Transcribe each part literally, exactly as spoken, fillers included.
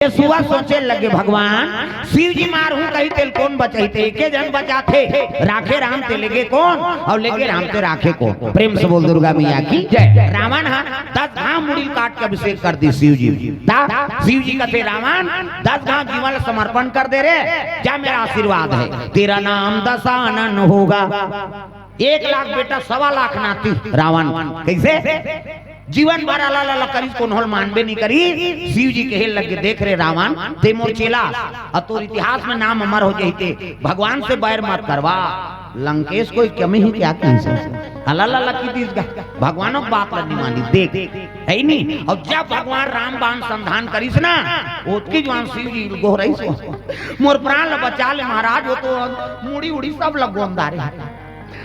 ये सुआ सोचे लगे, भगवान, शिव जी मारहूं कही तेल कोन बचाई, ते एके जन बचाथे, राखे राम ते लेगे कोन, अउ लेगे राम ते राखे कोन। प्रेम से बोल दुर्गा मैया की जय। रावण हा दस घाव मुड़ी काट के अभिषेक कर दी शिव जी। ता शिव जी कथे, रावण, दस घाव जीवन समर्पण कर दे रे, जा मेरा आशीर्वाद है, तेरा नाम दशानन होगा। एक लाख बेटा, सवा लाख नाती रावण। कैसे? जीवन भर अला ला करिस, कोनो ल मानबे नहीं करी। शिव जी कहे लगे, देख रे रावण, ते मोर चेला, अउ तोर इतिहास में नाम अमर हो जही, ते भगवान से बैर मत करवा। लंकेश कोई कमी ही क्या कही से? अला ला की दिस गा, भगवानों की बात ल नहीं मानी, देख, है नहीं। अउ जब भगवान राम बाण संधान करिस ना, ओतकी जुवार शिव जी गोहराइस, मोर प्राण ल बचा ले महाराज, वो तो मुड़ी उड़ी सब ल गोंदा रे।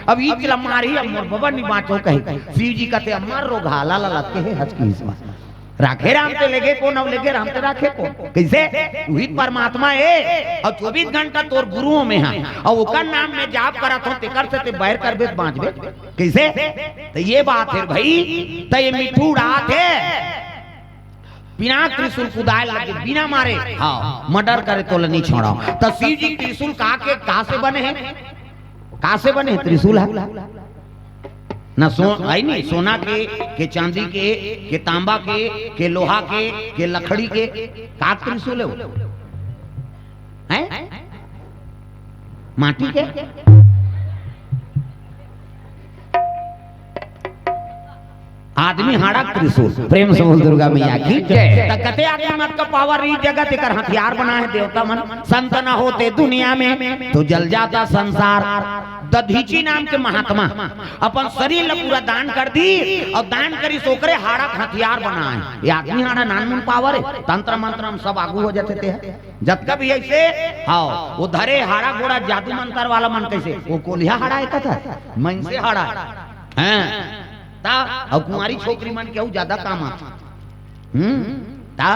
अब ईच ल मारही, अब मोर बबा नी बाँचो कही। शिव जी कथे, अमर रोगहा ला ला लगे हे हचकी हिसवा। राखे राम ते लेगे कोन, अउ लेगे राम ते राखे कोन। कैसे? उही परमात्मा ए, अउ चौबीस घंटा तोर गुरुओं में हा, अउ ओकर नाम में जाप करत हो, तेकर से ते बैर करबे त बाँचबे। कैसे? त ये बात हे भाई, त ये मिट्ठू उड़ात हे। पिनाक त्रिशूल कुदाय लगे, बिना मारे, हाँ, मर्डर करे तोला नहीं छोड़ा। त शिव जी त्रिशूल का के, का से बने हे? का से बने हे त्रिशूल ह? ना सो-, है नहीं, सोना के, के चांदी के, के तांबा के, के लोहा के, के लकड़ी के, का त्रिशूल हे वो? हैं? माटी के? आदमी हाड़ा त्रिशूल। प्रेम से बोल दुर्गा मैया की जय। त कते आदमी मत का पावर रही जगत, एकर हथियार बना हे देवता मन। संत न होते दुनिया में तो जल जाता संसार। दधीची नाम के महात्मा अपन शरीर ल पूरा दान कर दी, अउ दान करिस ओकरे हाड़ा के हथियार बना हे। ये आदमी हाड़ा नानमुन पावर हे, तंत्र मंत्र में सब आगू हो जाथे ते। जतका भी ऐसे, हाँ, वो धरे हाड़ा गोड़ा जादू मंत्र वाला मन कैसे, वो कोलिहा हाड़ा हे कथा, मनसे हाड़ा हे। हैं? ता, अउ कुंवारी छोकरी मन के अउ ज्यादा काम आथे। हम्म, ता,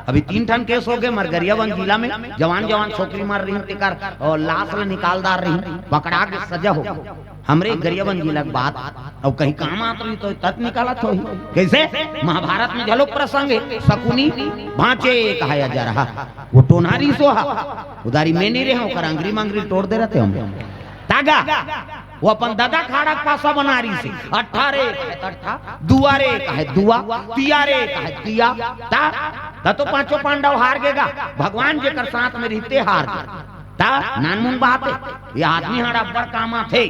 अभी तीन ठन केस हो गे मरगरियाबंद जिला में, जवान जवान छोकरी मर रही, तेकर, अउ लाश ल निकाल डार रही, पकड़ा के सजा हो। हमरे गरियाबंद जिला के बात, अउ कहीं काम आत रही तो तत निकालत होही। कैसे? महाभारत में घलो प्रसंग हे, शकुनी भांचे कहा या जा रहा, वो टोनहा रिहिस हा, उधारी में नहीं रहे, ओकर अंगरी मंगरी तोड़ दे रहते हम। तागा, वो अपन ददा के हाड़ा के पासा बना रहिस हे। अट्ठा रे, अट्ठा, दुआ रे, कहे दुआ, तिया रे, कहे तिया। ता, ता तो पांचों पांडव हार गे गा। भगवान जेकर साथ में रहिथे हार गे। ता, नानमुन बात हे। ये आदमी हाड़ा अब्बड़ काम आथे।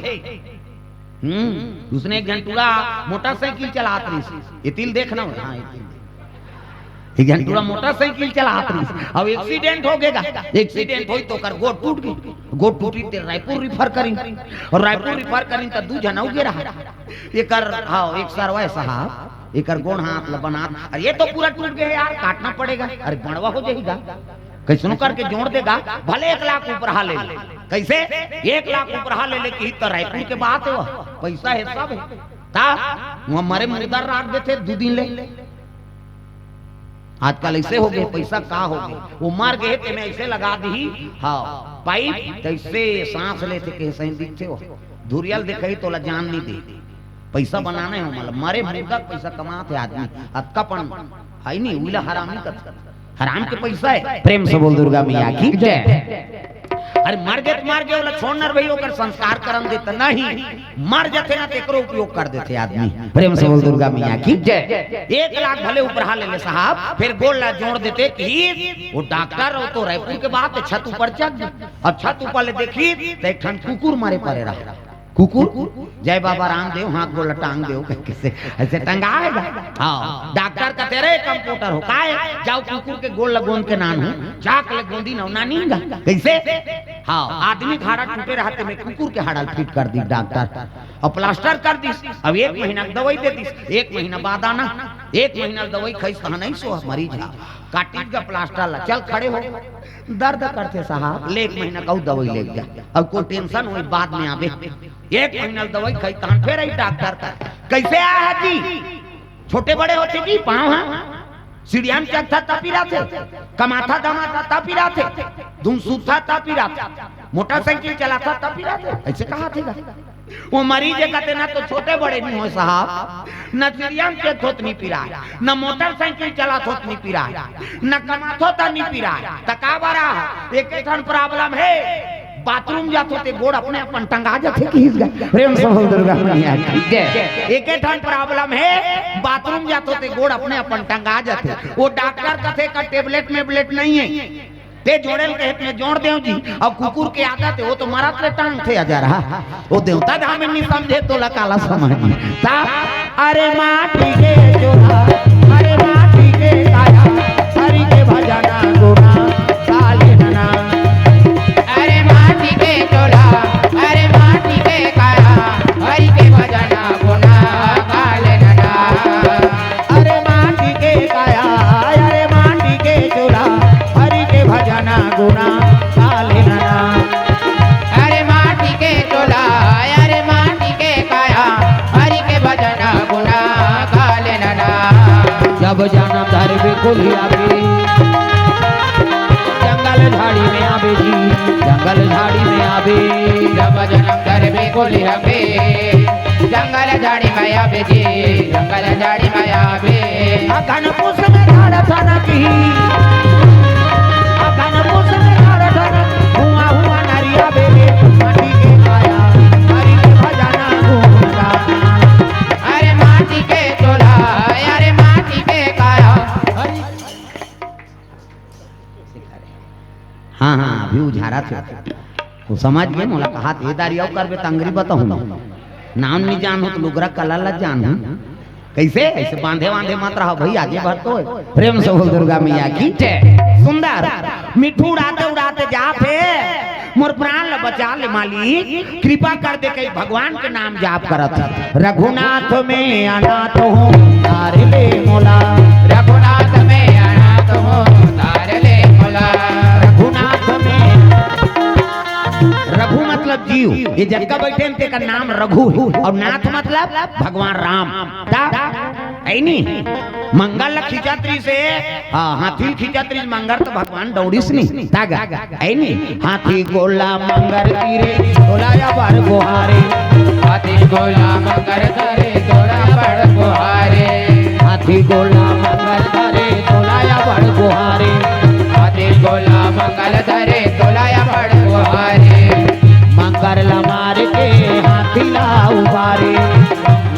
हम्म, उसने एक झन टूरा मोटरसाइकिल चलात रहिस। ये तिल देखना हो, हाँ, ये तिल। एक झन टूरा मोटरसाइकिल चलात रहिस, अउ एक्सीडेंट हो गे गा। एक्सीडेंट होई तो ओकर गोड़ टूट गे। गोड़ टूटी ते रायपुर रिफर करिन, अउ रायपुर रिफर करिन त दू झन अउ गे रहा। एकर, हाँ, एक सरवा हे साहब, एकर गोड़ हाथ ल बनात, अरे ये तो पूरा टूट गे हे यार, काटना पड़ेगा, अरे बड़वा हो जाही गा, कैसनो करके जोड़ दे गा, भले एक लाख उपराहा ले ले। कैसे? एक लाख उपराहा ले ले कही त रायपुर के बात हे, वो पैसा हे, सब हे। ता, वो मरे मुर्दा राख देथे दू दिन ले। आजकल ऐसे हो गे, पैसा का हो गे, वो मर गे ते में ऐसे लगा दी, हाँ, पाइप, तैसे सांस लेथे, कहे सही दिखथे हो, धुरियल दिखाही तोला जान नहीं दे। पैसा बनाना हे, मतलब मरे मुर्दा पैसा कमाथे आदमी, अतका पन हे नहीं, उला हरामी कथे। हराम के पैसा हे। प्रेम से बोल दुर्गा मैया की जय। अरे मर गे त मर गे, ओला छोड़ न रे भई, ओकर संस्कार करन दे त नहीं, मर जथे ना, तेकरो उपयोग कर देथे आदमी। प्रेम से बोल दुर्गा मैया की जय। एक लाख भले उपराहा ले ले साहब, फिर गोड़ ला जोड़ देते कि वो डॉक्टर, वो तो रायपुर के बात हे, छत ऊपर चढ़ गे। अब छत ऊपर ले देखी त एक ठन कुकुर मरे परे रहा। कुकुर, जय बाबा रामदेव, हाथ गोड़ ला टांग देव, कैसे ऐसे टंगा हे गा? हाँ, डॉक्टर कथे रे कंपाउंडर हो, काय? जाव कुकुर के गोड़ ला गोंद के नानहू, जाके ले गोंदी नव नानिन गा। कैसे? हाँ, आदमी के हाड़ा टूटे रहा ते में कुकुर के हाड़ा ल फिट कर दिस डॉक्टर, अउ प्लास्टर कर दिस। अब एक महीना के दवाई दे दिस, एक महीना बाद आना, एक महीना ले दवाई खाइस, कहा नहीं सो मरीज हा, काटिस गा प्लास्टर ला, चल खड़े हो। दर्द करथे साहब, ले एक महीना के अउ दवाई ले जा, अब कोई टेंशन होई बाद में आबे। एक महीना ले दवाई खाई, तहन फिर आई डॉक्टर का, कैसे आय हा जी? छोटे बड़े होथे जी, पाँव हा सीढ़िया में चढ़था त पिराथे, कमाथा दमाथा त पिराथे, धुन सूतथा त पिराथे, मोटरसाइकिल चलाथा त पिराथे, ऐसे कहाथे गा। वो मरीज हे कथे, "ना तो छोटे बड़े नहीं हो साहब, न चिड़िया में चेत होत नहीं पिराय, न मोटरसाइकिल चलात होत नहीं पिराय, न कमात होत नहीं पिराय, त का बरा?" एक ठन प्रॉब्लम हे, बाथरूम जात होते गोड़ अपने अपन टंगा जाथे कि हिस गा। प्रेम से बोल दुर्गा मैया की जय। एक ठन प्रॉब्लम हे, बाथरूम जात होते गोड़ अपने अपन टंगा जाथे। वो डॉक्टर कथे का टेबलेट में ब्लेट नहीं है, ते जोड़े ल कहे त मैं जोड़ देव जी। अउ कुकुर के आदत हे, वो तो मरत ले टांगथे अजर हा। वो देवता धाम में नहीं समझे तो ला काला समझी। ता अरे माटी के चोला, अरे माटी के काया, हरि के भजना गुना काले नना। अरे माटी के चोला, अरे माटी के काया, हरि के भजना गुना काले नना। अरे माटी के काया, अरे माटी के चोला, हरि के भजना गुना काले नना। अरे माटी के चोला, अरे माटी के काया, हरि के भजना गुना काले नना। जब जनम धरबे कुलिया भी, जंगल झाड़ी में आबे जी, जंगल झाड़ी में आबे। जब जनम धरबे कुलिया भी, जंगल झाड़ी में आबे जी, जंगल झाड़ी में आबे। अगन पुस में झाड़ थनक ही, अगन पुस में झाड़ थनक, हुआ हुआ नरिया बेबे, माटी के काया, हरि के भजना गुना। अरे माटी के चोला, अरे माटी के काया। हाँ, हाँ, अभी उझारा थे। वो समझ गए, मोला कहा थे, "ए दारी अउ करबे त अंगरी बताहूँ ना। नाम नहीं जान हो तो लुगरा कला ला जान हो।" कैसे? ऐसे बांधे बांधे मत रहा भाई, आगे बढ़ तो। प्रेम से बोल दुर्गा मैया की जय। सुंदर मिठू उड़ाते उड़ाते जात हे, "मोर प्राण ला बचा ले मालिक, कृपा कर दे," कही भगवान के नाम जाप करत हे। रघुनाथ में अनाथ हूँ, तार ले मोला। रघुनाथ में अनाथ हूँ, तार ले मोला। रघुनाथ में, रघु मतलब जीव, ये जतका बैठे हे तेकर नाम रघु हे, अउ नाथ मतलब भगवान राम। ता, ऐ नी, मंगर ल खींचत रहिस हे, हाँ, हाथी ल खींचत रहिस मंगर त भगवान दौड़िस नी, ता गा। ऐ नी, हाथी गोला मंगर तीरे, तोला या बड़ गोहारे। हाथी गोला मंगर धरे, तोला बड़ गोहारे। हाथी गोला मंगर धरे, तोला या बड़ गोहारे। हाथी गोला मंगर धरे, तोला या बड़ गोहारे। मंगर ला मार के हाथी ला उबारे।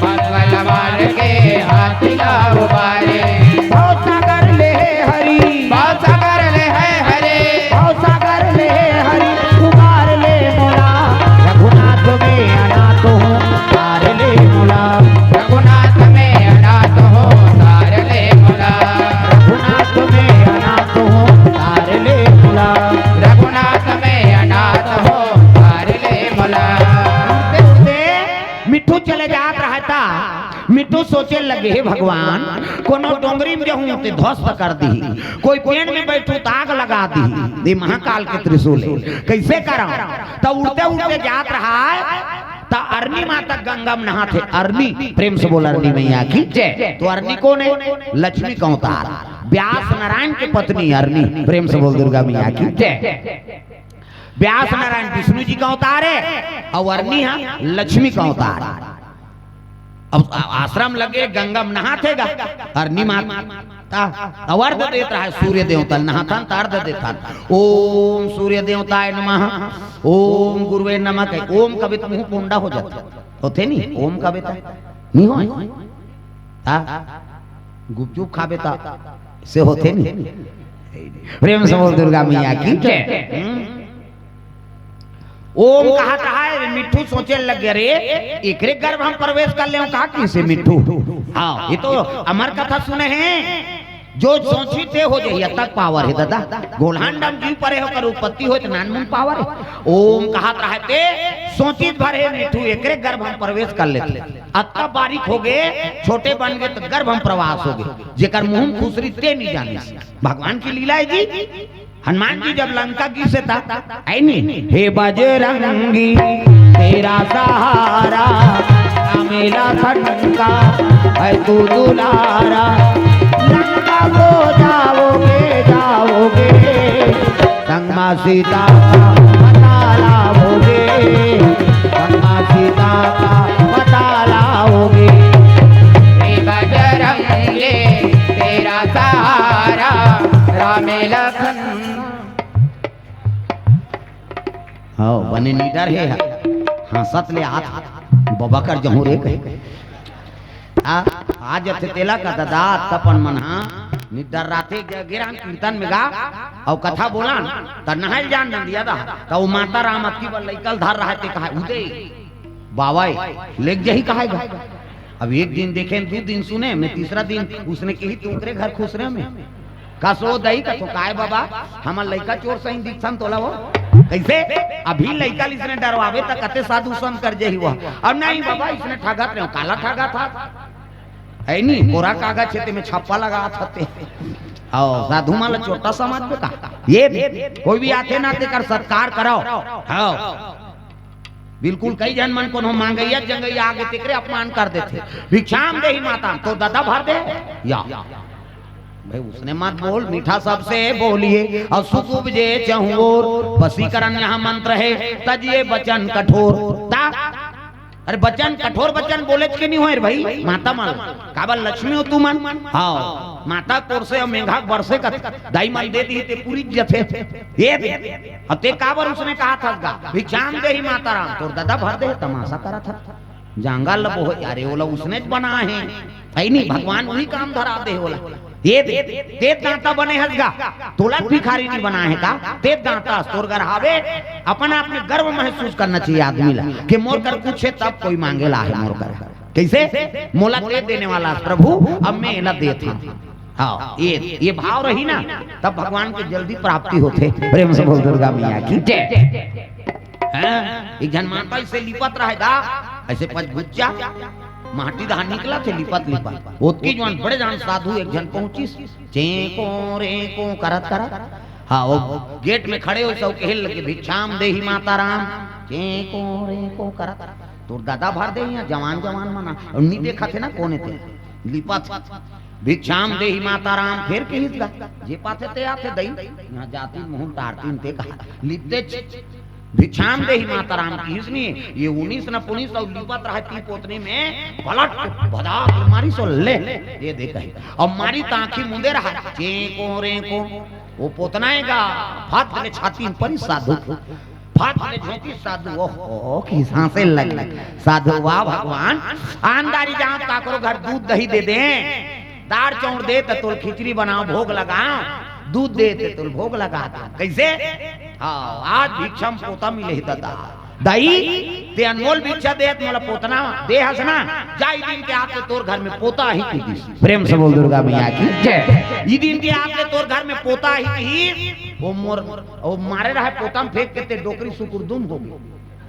मंगल मार के हाथी ला उबारे। भव सागर ले हे हरि। भव सागर ले हे हरि। भव सागर ले हे हरि, उबार ले मोला। रघुनाथ में अनाथ हूँ, तार ले मोला। रघुनाथ में अनाथ हूँ, तार ले मोला। रघुनाथ में अनाथ हूँ, तार ले मोला। रघुनाथ में अनाथ हूँ, तार ले मोला। उड़ते उड़ते मिट्ठू चले जात रहय ता, मिट्ठू सोचे लगे, "हे भगवान, कोनो डोंगरी में रहूं ते ध्वस्त कर दिही, कोई पेड़ में बैठूं त आग लगा दिही, ये महाकाल के त्रिशूल हे, कैसे करंव?" त उड़ते उड़ते जात रहय त अरनी माता गंगा में नहात हे। अरनी, प्रेम से बोल अरनी मैया की जय। त अरनी कोन हे? लक्ष्मी के अवतार, व्यास नारायण के पत्नी अरनी। प्रेम से बोल दुर्गा मैया की जय। व्यास नारायण विष्णु जी के अवतार हे अउ अरनी ह लक्ष्मी के अवतार। अब आ-, आश्रम लगे, गंगा में नहात हे गा, अरनी माता, त अर्घ देत रहय सूर्य देवता ल, नहाथन त अर्घ देथन। ओम सूर्य देवताय नमः, ओम गुरुवे नमः, कहि ओम कबे त मुंह पोंडा हो जाथे, होथे नी, ओम कबे त नी होय। ता गुपचुप खाबे त से होथे नी। प्रेम से बोल दुर्गा मैया की जय। हम्म। ओम कहत रहय, मिट्ठू सोचे लग गे, "अरे, एकरे गर्भ हम प्रवेश कर लेव का, किसे मिट्ठू?" हाँ, ये तो अमर कथा सुने हे, जो सोची ते हो जाही, अतक पावर हे दादा। गोल्हन डम जीव परे होकर उत्पत्ति होय त नानमुन पावर हे। ओम कहत रहय ते, सोचित भर हे मिट्ठू, एकरे गर्भ हम प्रवेश कर लेते। अतका बारीक हो गे, छोटे बन गे त गर्भ में प्रवास हो गे। जेकर मुंह में खुसरी ते नहीं जानिस। भगवान की लीला हे जी। हनुमान जी जब लंका गिसे ता, ऐ नी, "हे बजरंगी तेरा सहारा, ना मिला संग का है तू दुलारा, लंका को जाओगे, जाओगे, संग माँ सीता का पता लाओगे, संग माँ सीता का पता लाओगे। हे बजरंगी तेरा सहारा, राम लखन। हव, बने निडर हे ह। हाँसत ले आत बबा कर जहूँ रे कहे। आ, आ जथे तेला का ददा, तपन मन हा निडर राथे। ग-, गेरान कीर्तन में गा, अउ कथा बोलान, त नहल जान नंदिया दा, त वो माता राम अतकी बर लइकल धर रहा ते कहा, उदे, बावाई, लेग जही कहाय गा। अब एक दिन देखेन, दू दिन सुने, मैं तीसरा दिन उसने कही, "तू ओकरे घर खुसरे में?" कस ओ दई कथो, "काय बाबा, हमर लइका चोर सही दिखथन तोला वो?" कइसे? अभी लइका ल इसने डरवाबे त कते साधु संत कर जही वो। अब नहीं बाबा, इसने ठगत रहे हो, काला ठगत हा? है नी, कोरा कागज हे, तेमे छप्पा लगा थते। आओ, साधु मन ल चोट्टा समझ के का? ये दे, कोई भी आथे ना, तेकर सत्कार कराओ। हाँ। बिल्कुल, कई झन मन कोनो मांगइया जंगइया आगे तेकरे अपमान कर देथे। भिक्षाम देहि माता, तो ददा भर दे। या। भाई, उसने मत बोल, मीठा सबसे बोलिए। अउ सुख उपजे चहुँओर, वशीकरण यहाँ मंत्र हे, तजिए वचन कठोर। ता? अरे, वचन, कठोर वचन बोलेच के नहीं होय रे भाई, माता मन। काबर लक्ष्मी हो तुमन? हाँ, माता कोरसे अउ मेघा बरसे कथे, दाई मन दे दिही ते पूरी जथे। ये दे। अउ ते काबर उसने कहा था गा, "भिक्षाम देहि माता राम", तोर ददा भर दे, तमाशा करा था। जंगल ल बोहे, अरे, ओला उसने च बनाए हे। है नहीं, भगवान उही काम धरा दे ओला। ये दे, ते दाता बने हस गा, तोला भिखारी नहीं बनाए हे का? ते दाता हस, तोर घर हावे, अपन आप में गर्व महसूस करना चाहिए आदमी ला, कि मोर कर कुछ हे तब कोई मांगे ला हे मोर कर। कइसे? मोला ते देने वाला हस प्रभु, अब मैं एला देत हँव। हाँ, ये, ये भाव रही ना, तब भगवान के जल्दी प्राप्ति होथे। प्रेम से बोल दुर्गा मैया की जय। हाँ, एक झन माता इसे लिपत रहे गा, ऐसे पचगुच्चा, माटी दहा निकलत हे लिपत लिपत। ओतकी जुवार बड़े जान साधु एक झन पहुंचिस, चेंको रेंको करत करत। हाँ, वो गेट में खड़े होइस अउ कहे लगे, "भिक्षाम देहि माता राम", चेंको रेंको करत। तोर ददा भर दे इहाँ, जवान जवान मन हा, अउ नी देखत हे ना कोन हे ते, लिपत। "भिक्षाम देहि माता राम", फेर कहिस गा, "जे पाथे ते आथे दई, इहाँ जातिन मुहून टारतिन ते कहा, लिपतेच।" "भिक्षाम देहि माता राम" किहिस नी, ये उनिस न पुनिस अउ लिपत रहा ती पोतनी में पलट भदा के मारिस अउ ले, ये दे कही। अउ मारिस त आँखी मुंदे रहा, चेंको रेंको। वो पोतना हे गा, फट ले छाती में परिस साधु। फट ले झोंकिस साधु, ओहो, कि सांसे लग लग। साधु, "वाह भगवान, आन दारी जाँव त काकरो घर दूध दही दे दे।" दार चाउर दे त तोल खिचड़ी बनाँव, भोग लगाँव, दूध दे त तोल भोग लगा दे। कइसे? हाँ, आज भिक्षम पोता मिले हे ददा। दई, ते अनमोल भिक्षा देत मोला पोतना दे हस ना, जा इदिन के आके तोर घर में पोता आही किहिस। प्रेम से बोल दुर्गा मैया की जय। इदिन के आके तोर घर में पोता आही किहिस, वो मोर, वो मारे रहे पोता में फेंक के ते डोकरी सुकुरदुम हो गे।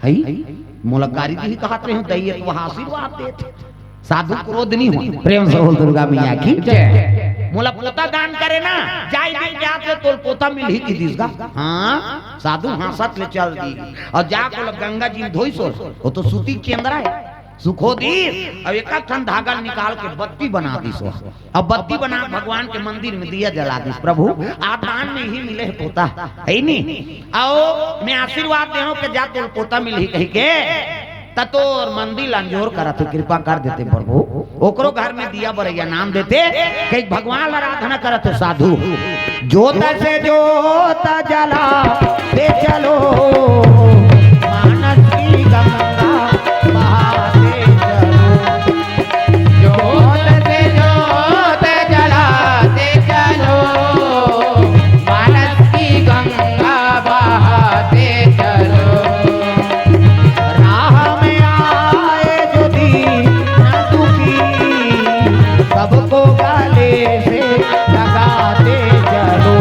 हई? मोला गारी दिही कहत रहे हो, दई ए तो वहाँ आशीर्वाद देत। साधु क्रोध नहीं हो। प्रेम से बोल दुर्गा मैया की जय। मोला पोता दान करे ना, जाई दिन के आते तोल पोता मिलही किहिस गा। हाँ, साधु हाँसत ले चल दी। अउ जाके ओला गंगा जी में धोइस, वो तो सूती चेंदरा हे, सुखो दिस। अब एक ठन धागा निकाल के बत्ती बना दिस। अब बत्ती बना भगवान के मंदिर में दिया जला दिस। प्रभु, आ दान में ही मिले हे पोता, है नी? अउ मैं आशीर्वाद दे हँव कि जा तोल पोता मिलही कहिके, त तोर मंदिर ल अंजोर करत हे, कृपा कर देते प्रभु। ओकरो घर में दिया बरइया नाम देते, कहीं भगवान ल आराधना करत हे साधु। जोत से जोत जलाते चलो, मानस की गंगा बहाते चलो। जोत से जोत जलाते चलो, मानस की गंगा बहाते चलो। राह में आए जो दीन दुखी, सबको गले से लगाते चलो।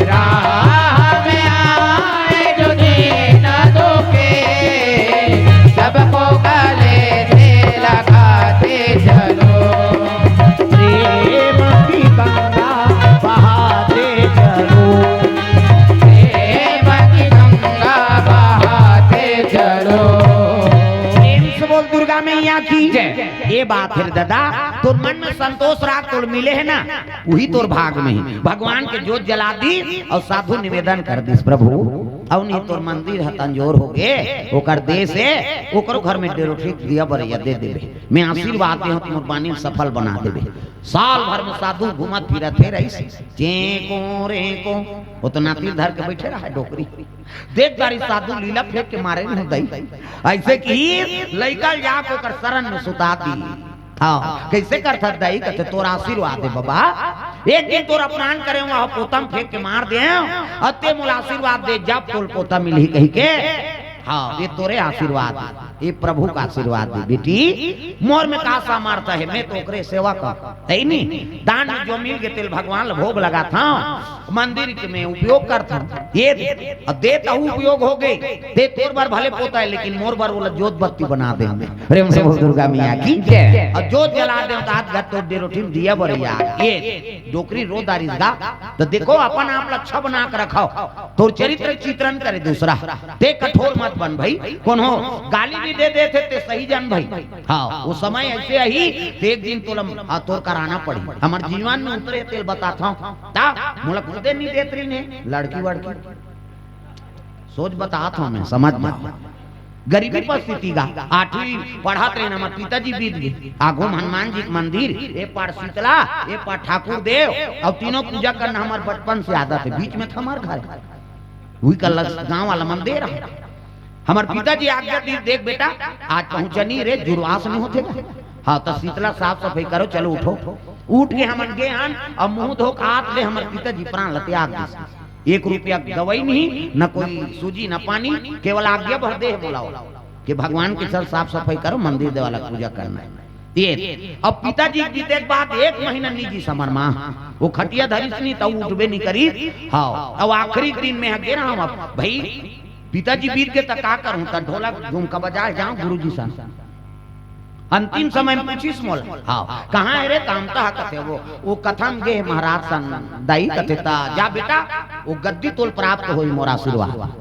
राह में आए जो दीन दुखी, सबको गले से लगाते चलो। प्रेम की गंगा बहाते चलो। प्रेम की गंगा बहाते चलो। प्रेम से बोल दुर्गा मैया की जय। ये बात हे रे दादा, तोर मन में संतोष राख, तोर मिले हे ना, उही तोर भाग में हे। भगवान के जोत जला दिस अउ साधु निवेदन कर दिस, "प्रभु, अउ नहीं तोर मंदिर ह तंजोर होगे, ओकर देस हे, ओकरो घर में डेरोठिक दिया बरइया दे देबे। मैं आशीर्वाद दे हंव, मोर बानी ल सफल बना देबे।" साल भर में साधु घूमत फिरत हे रहिस, चेंको रेंको, ओ तो नाती ल धर के बइठे रहय डोकरी। देख डारिस साधु लीला फेंक के मारे नहीं दई। अइसे कि लइका ल जाके ओकर सरन में सुता दिस। हाँ, कइसे करथस दई? कथे, "तोर आशीर्वाद हे बबा, एक दिन तोर अपमान करे हंव, पोता म फेंक के मार देंव, अउ तें मोला आशीर्वाद दे, जब तोला पोता मिलही," कहिके। हाँ, ये तोरे आशीर्वाद हे, ये प्रभु के आशीर्वाद हे बेटी। मोर में का सामर्थ हे, मैं तो ओकरे सेवक हंव, हे नी? दान में जो मिल गे तेला भगवान ल भोग लगाथंव, मंदिर के में उपयोग करथंव। ये दे, अउ दे तहू उपयोग होगे, तें तोर बर भले पोता हे, लेकिन मोर बर ओला जोत बत्ती बना देंव। प्रेम से बोल दुर्गा मैया की जय। अउ जोत जला देंव त आध गज तोर डेरोठी म दिया बरइया। ये डोकरी रो डारिस गा, त देखो अपन आप ल अच्छा बना के रखव। तोर चरित्र चित्रण करे दूसरा, तें कठोर मत बन भई। कोनो गाली भी दे देथे तें सही जन भई। हाँ, ओ समय अइसे आही, तें एक दिन तोला, हाँ, तोर कराना पड़ही। हमर जीवन में उतरे तेला बताथंव। ता मोला खुदे नहीं देत रहिन हे, लड़की वड़की। सोच बताथंव मैं, समझ जाव। गरीबी परिस्थिति गा, आठवीं पढ़त रहेन, हमर पिताजी बीत गे। आगू म हनुमान जी के मंदिर, ए पार शीतला, ए पार ठाकुर देव, अउ तीनों पूजा करना हमर बचपन से आदत हे। बीच में त हमर घर हे, उही कर लग गांव वाला मंदिर हे। हमर पिताजी आज्ञा दिस, "देख बेटा, आज पहुंचनी रे, जुड़वास नहीं होथे गा।" हाँ, त शीतला साफ सफाई करो, चलो उठो। उठ के हमन गे हन, अउ मुंह धो के आत ले हमर पिताजी प्राण ल त्याग दिस। एक रुपया दवाई नहीं, न कोई सूजी, न पानी, केवल आज्ञा भर दे हे मोला, कि भगवान के चल साफ सफाई करो, मंदिर देवाला पूजा करना हे। ये, अब पिताजी के बीते के बाद एक महीना निजी समर मा, ओ खटिया धरिस नहीं, त उठबे नहीं करिस। हाँ, अब आखिरी दिन में गे रहंव, अब भई, पिताजी बीत गे त का करहूं, त ढोलक झुमका बजाए जांव गुरुजी सन। अंतिम समय में पूछिस मोला, हाँ, "कहाँ हे रे?" त अमता ह कथे, "वो, वो कथा म गे हे महाराज सन दाई," कथे, "त जा बेटा, वो गद्दी तोला प्राप्त होही मोर आशीर्वाद।"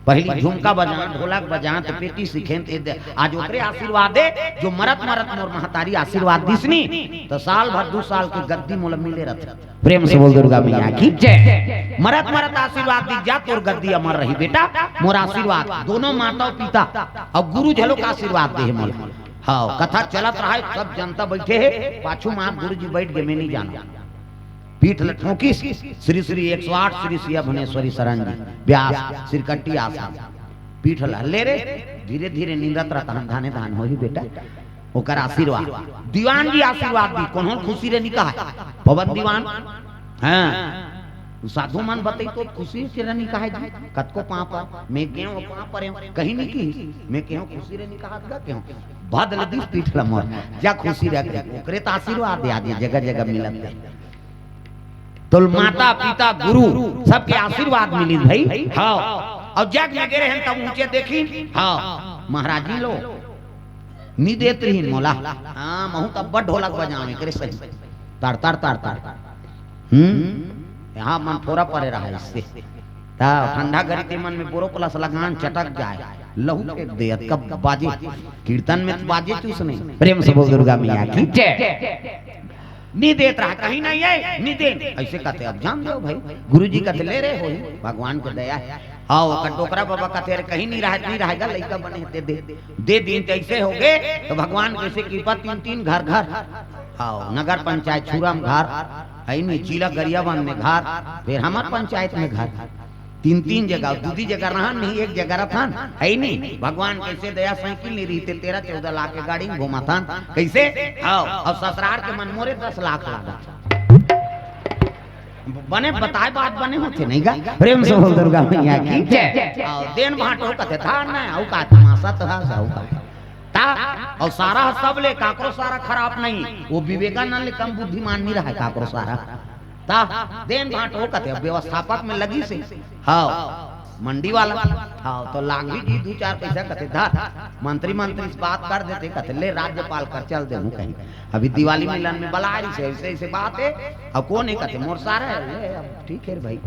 पहिली झुमका बजान, ढोलक बजान, त पेटी सीखेन, त ए दे, आज ओकरे आशीर्वाद हे, जो मरत मरत मोर महतारी आशीर्वाद दिस नी, त साल भर दू साल के गद्दी मोला मिले रथे। प्रेम से बोल दुर्गा मैया की जय। मरत मरत आशीर्वाद दिस, जा तोर गद्दी अमर रही बेटा, मोर आशीर्वाद। दोनों माता अउ पिता अउ गुरु घलो के आशीर्वाद दे हे मोला। हाँ, कथा चलत रहय, सब जनता बइठे हे, पाछू म आप गुरुजी बइठ गे, मैं नहीं जानंव। पीठ ल ठोंकिस, श्री श्री एक सौ आठ श्री सिया भुवनेश्वरी शरण जी, व्यास, श्रीकंठी आसन। पीठ ल ले रे, धीरे धीरे निंदत रह, तहन धाने धान होही बेटा। ओकर आशीर्वाद, दीवान जी आशीर्वाद दिस, कोनो ल खुशी रह नहीं कहय। पवन दीवान, हाँ, साधु मन बतई तो खुशी से रह नहीं कहय जी, कतको पांव पर, मैं गेंव पांव परेंव, कहीं नहीं किहिस, मैं केहेंव खुशी रह नहीं कहत गा केहेंव। बदल दिस पीठ ल मोर, जा खुशी रह के, ओकरे त आशीर्वाद हे, आज ये जगह जगह मिलत हे। तोला माता, पिता, गुरु, सबके आशीर्वाद मिलिस भई। हाँ। अउ जग में गे रहेन तब ऊंचे देखिन। हाँ। महाराज जी लो, नी देत रहिन मोला। हाँ, महूं त अब्बड़ ढोलक बजांव, एकरे सही। तड़, तड़, तड़, तड़। हम्म? यहाँ मन फोरा परे रहय इससे। त ठंडा घरी ते मन में बोरो प्लस लगान चटक जाय। लहू फेंक दे, अतका बाजे। कीर्तन में त बाजे चूस नहीं। प्रेम से बोल दुर्गा मैया की जय। नी देत रहा, कहीं नहीं आय, नी देन। अइसे कथे, अब जान देव भई, गुरुजी कथे, "ले रे होही, भगवान के दया हे।" हाँ, ओकर डोकरा बाबा कथे, "अरे कहीं नहीं रहय, नहीं रहय गा, लइका बने हे, दे दे।" दे दिन त अइसे होगे, त भगवान कइसे कृपा, तीन तीन घर घर। हाँ, नगर पंचायत छुरा म घर, हे नहीं, जिला गरियाबंद में घर, फेर हमर पंचायत में घर। तीन तीन जगह, दू दू जगह रहन नहीं, एक जगह रथन, हे नहीं। भगवान कइसे दया, साइकिल नहीं रहिते, तेरह चौदह लाख के गाड़ी में घुमाथन। कइसे? हाँ, अउ ससुरार के मन मोरे दस लाख लागत। बने बताय बात बने होथे नहीं गा? प्रेम से बोल दुर्गा मैया की जय। अउ देन भांटो कथे धान न, अउ का तमाशा तो हे, अउ का। त, अउ सारा सबले, काकरो सारा खराब नहीं, वो विवेकानंद ले कम बुद्धिमान नहीं रहय काकरो सारा। त, देन भांटो कथे, अब व्यवस्थापक में लगिस हे। हाँ, मंडी वाला। हाँ, त लांघी जी दू चार पैसा कथे धर। मंत्री, मंत्री से बात कर देते, कथे, "ले राज्यपाल कर चल देहूं कहीं।" अभी दिवाली मिलन में बलाय रहिस हे, अइसे, अइसे बात हे। अउ कोन हे कथे, "मोर सारा हे।" ले, अब ठीक हे रे भई।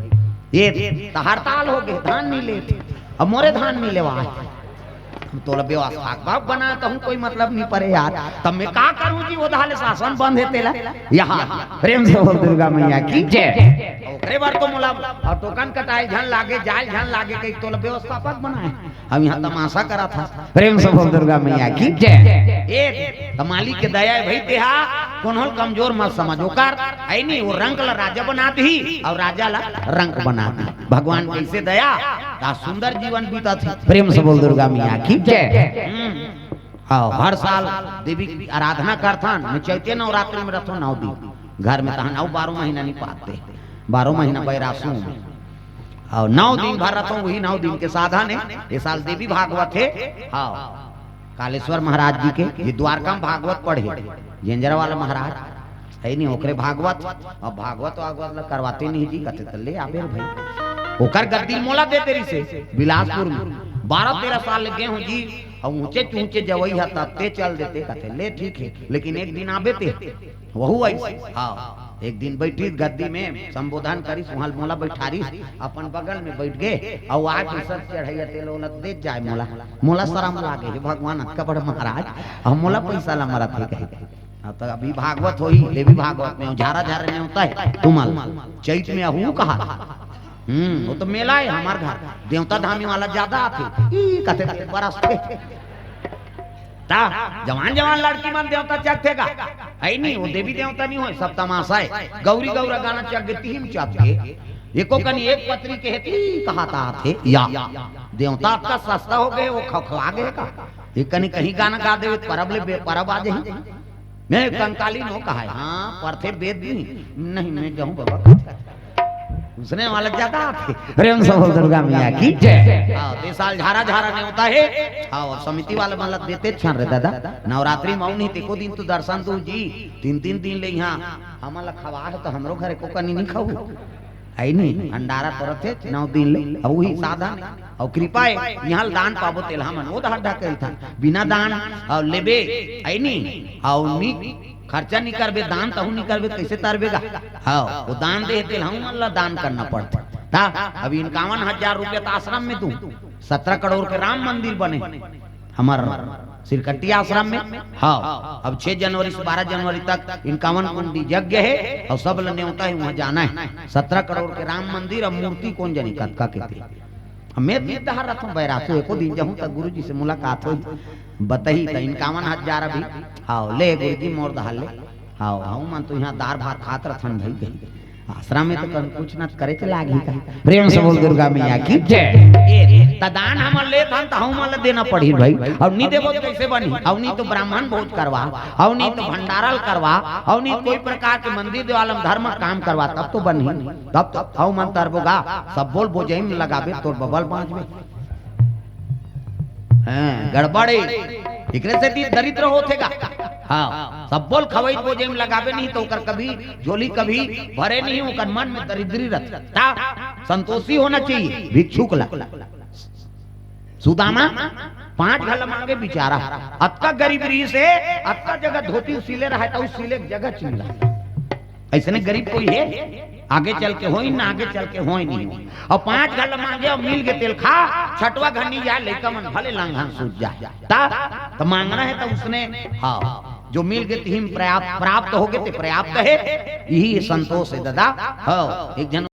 ये त हड़ताल होगे, धान नहीं लेत। अब मोरे धान नहीं लेवाय। तोला व्यवस्थापक बनाय त हूँ कोई मतलब नहीं परे यार। तब मैं का करूँ जी, वो धाले शासन बंद हे तेला। यहाँ प्रेम से बोल दुर्गा मैया की जय। ओकरे बर तो मोला अब टोकन कटाय झन लागे, जाय झन लागे, कही तोला व्यवस्थापक बनाय। अब यहाँ तमाशा करा था। प्रेम से बोल दुर्गा मैया की जय। ए, त मालिक के दया हे भाई, तेहा कोनो ल कमजोर मत समझ। ओकर हे नहीं, वो रंक ला राजा बना दी अउ राजा ला रंक बना दी। भगवान कैसे दया, का सुंदर जीवन बीता थी। प्रेम से बोल दुर्गा मैया की जय। हम्म। अउ हर साल देवी की आराधना करथन। मैं चैते नवरात्रि में रथों नौ दिन घर में, तहन अउ बारह महीना नहीं पाते, बारह महीना बैरासू में। अउ नौ दिन भर रथों, वही नौ दिन के साधन हे। ये साल देवी भागवत हे। हाँ, कालेश्वर महाराज जी के, ये द्वारका में भागवत पढ़े, जेंजरा वाला महाराज हे नहीं, ओकरे भागवत। अब भागवत वागवत ला करवाते नहीं जी, कथे त ले आबे रे भाई। ओकर गद्दी मोला दे दे रिसे बिलासपुर में, बारह तेरह साल ले गे हूँ जी। अब ऊंचे ऊंचे जवई हा तब ते चल देते, कथे ले ठीक हे, लेकिन एक दिन आबे ते। वहू आई। हाँ, एक दिन बैठी गद्दी में संबोधन करिस, वहां मोला बैठारिस, अपन बगल में बैठ गे। अउ आज सब चढ़ैया तेल ओला दे जाय मोला। मोला शरम लागे, हे भगवान, अतका बड़ महाराज, अब मोला पैसा ला मरत हे कही। हाँ, त अभी भागवत होही, देवी भागवत में झारा झारा नेवता हे तुमन ल। चैत में आहू कहा। हम्म, वो तो मेला हे हमर घर, देवता धामी वाला ज्यादा आथे। ई कथे कथे बरस के। त जवान जवान लड़की मन देवता चघथे गा। हे नहीं, वो देवी देवता नहीं होय, सब तमाशा हे। गौरी गौरा गाना चघ गे, तिही म चघ गे। एको कनी एक पतरी के हे, ती कहा त आथे या। देवता अतका सस्ता हो गे, वो खखवा गे का। एक कनी कहीं गाना गा देवे, परब ले बे-, परब आ जाही। मैं कंकाली नो कहा हे, हाँ, परथे बेद नहीं। नहीं, मैं जाहूँ बाबा। उसने वाला ज्यादा आथे। प्रेम से बोल दुर्गा मैया की जय। हाँ, ते साल झारा झारा नेवता हे। हाँ, अउ समिति वाला मन ला देते छन रे दादा। नवरात्रि में अउ नहीं, ते एको दिन तो दर्शन दू जी। तीन तीन दिन ले यहाँ हमन ला खवा हे, त हमरो घर एको कनी नहीं खाऊ। हे नहीं, भंडारा तो रथे नौ दिन ले, अउ वही साधन, अउ कृपा हे, यहाँ ले दान पाबो तेला हमन, वो तो हड्डा कही था, बिना दान अउ लेबे, हे नहीं, अउ नी, खर्चा नहीं करबे, दान तहू नहीं करबे, कैसे तरबे गा? हाँ, वो दान दे तेला हमन ला दान करना पड़थे। ता, अब इनकावन हजार रुपया त आश्रम में दूं, सत्रह करोड़ के राम मंदिर बने, हमर सिरकट्टी आश्रम में। हाँ, अब छह जनवरी से बारह जनवरी तक इनकावन कुंडी यज्ञ हे अउ सब ल नेवता हे, वहां जाना हे। सत्रह करोड़ के राम मंदिर, अब मूर्ति कोन जनी कतका के ते। अब मैं तीर डहर रथों बैरासू, एको दिन जाहूं त गुरुजी से मुलाकात होही, बतही त इनकावन हजार अभी। हाँ, ले गुरुजी मोर डहर ले। हाँ, हमन तो यहाँ दार भात खात रथन भाई कही। आश्रम में तो कन कुछ न करे चला गई का। प्रेम से बोल दुर्गा मैया की जय। ए, त दान हमन लेत हन त हमन ला देना पड़ही भाई। अउ नी देबो त कैसे बनही? अउ नी तो ब्राह्मण भोज करवा, अउ नी तो भंडारा ल करवा, अउ नी कोई प्रकार के मंदिर देवालय म धर्म काम करवा, तब तो बनही। तब तो हमन तरबो गा, सब बोल बोजई में लगाबे, तोर बबल बांचबे। हाँ, गड़बड़ हे। एकरे सेती दरिद्र होथे गा। हाँ, सब बोल खवई बोजई में लगाबे नहीं त ओकर कभी झोली कभी भरे नहीं, ओकर मन में दरिद्री रथे। ता संतोषी होना चाहिए भिक्षुक ला। सुदामा पांच घला मांगे बिचारा, अतका गरीब रहिसे, अतका जगह धोती सिले रहे त सिले के जगह चिल्ला। अइसने गरीब कोई हे? आगे चल के होय ना, आगे चल के होय नहीं होय। अउ पांच घला मांगे अउ मिल गे तेला खा, छठवा घनी जाय लइका मन भले लांघन सूत जाय। ता, त मांगना हे त उसने, हाँ, जो मिल गे तिही म पर्याप्त, प्राप्त हो गे ते पर्याप्त हे, यही संतोष हे दादा। हाँ, एक झन